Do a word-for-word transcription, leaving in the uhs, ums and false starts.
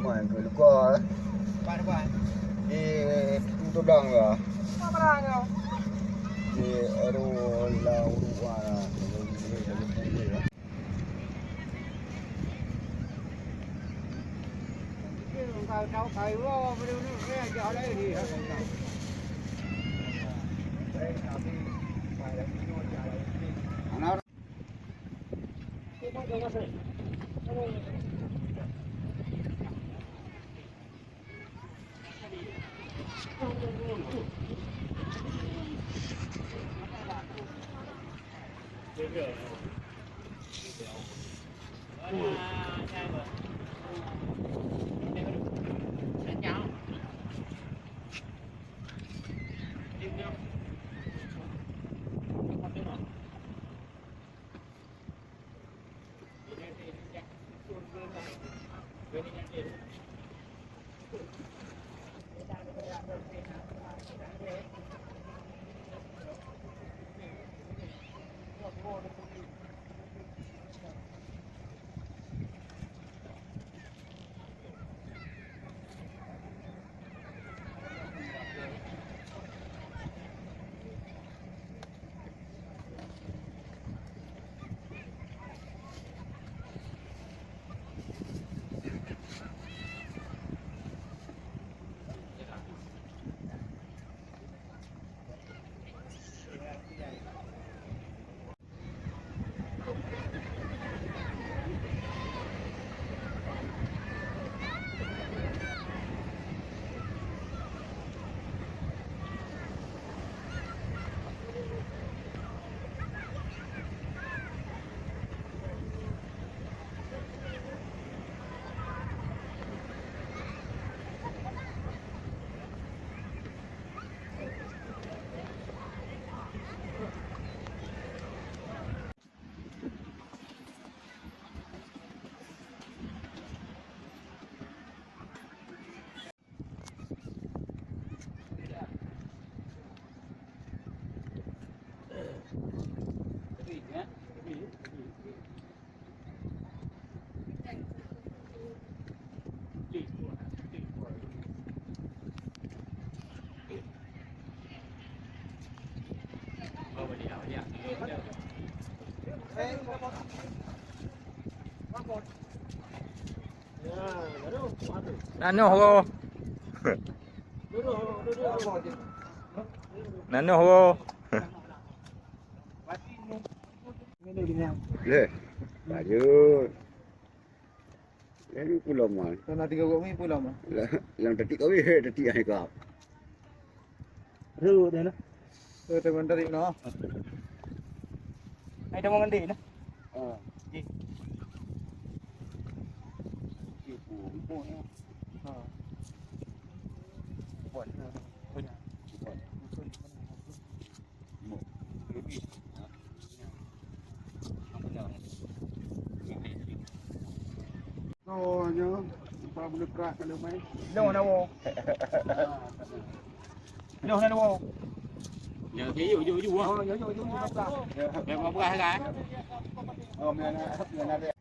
Luka, eh. Di Pintu Todong ke? Di Eru la Urua. Nanoh ho. Nanoh ho. Leh. Lanjut. Laju pulo mal. Sana tiga gok mi pulo mal. Lam tatik kawin, tatik ai kap. Ru dah lah. Tu teman tadi no. Ai teman mandi nah. Ah. Ji. Ji pu, pu ya. Ha. Buat. Buat. Oh, nyoe, empat puluh krak kalau main. Nyoe na wo. Nyoe na wo. Ya, ke yu, yu, yu. Oh, yu, yu, yu, yu. Ya, berapa beras kan? Oh, mana, mana ada.